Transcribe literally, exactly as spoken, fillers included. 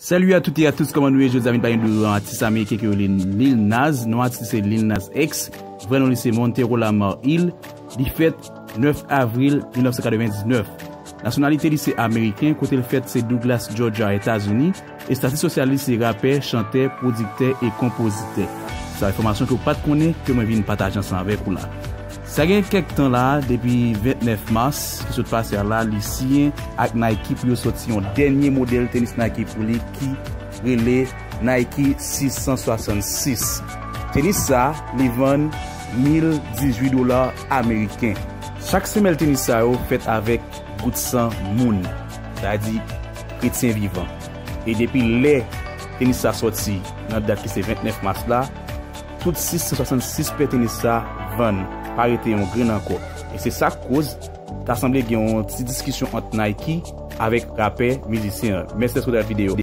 Salut à toutes et à tous, kòman nou ye? Jodi a vin pa yon dwe yon atis ameriken ki rele Lil Nas. Non atis li se Lil Nas X. Vrè non li se Montero Lamar Hill. Li fèt nèf avril mil nèf san katrevendiznèf. Nasyonalite li se ameriken, kote l fèt se Douglas, Georgia, Etazini. Estati sosyal li se rapè, chantè, pwodiktè e konpozitè. Sa enfòmasyon ke w pa t konnen ke mwen vin pataje ansanm avèk ou la. Sa gen kèk tan la, depi vennèf mas ki sot pase a la, li siyen ak Nike pou yo sòti yon dènye modèl tenis Nike pou li ki rele Nike sis san swasannsis. Tenis sa, li vann mil dizuit dola ameriken. Chak semèl tenis sa yo fèt avèk gout san moun, sa di kretyen vivan. E depi lè tenis sa sòti nan dat ki se vennèf mas la, tout sis san swasannsis pè tenis sa vann, pa rete yon grenn ankò. E se sa k koz ta sanble gen yon ti diskisyon ant Nike avèk rapè mizisyen an. Mèsi dèske w t ap gade videyo.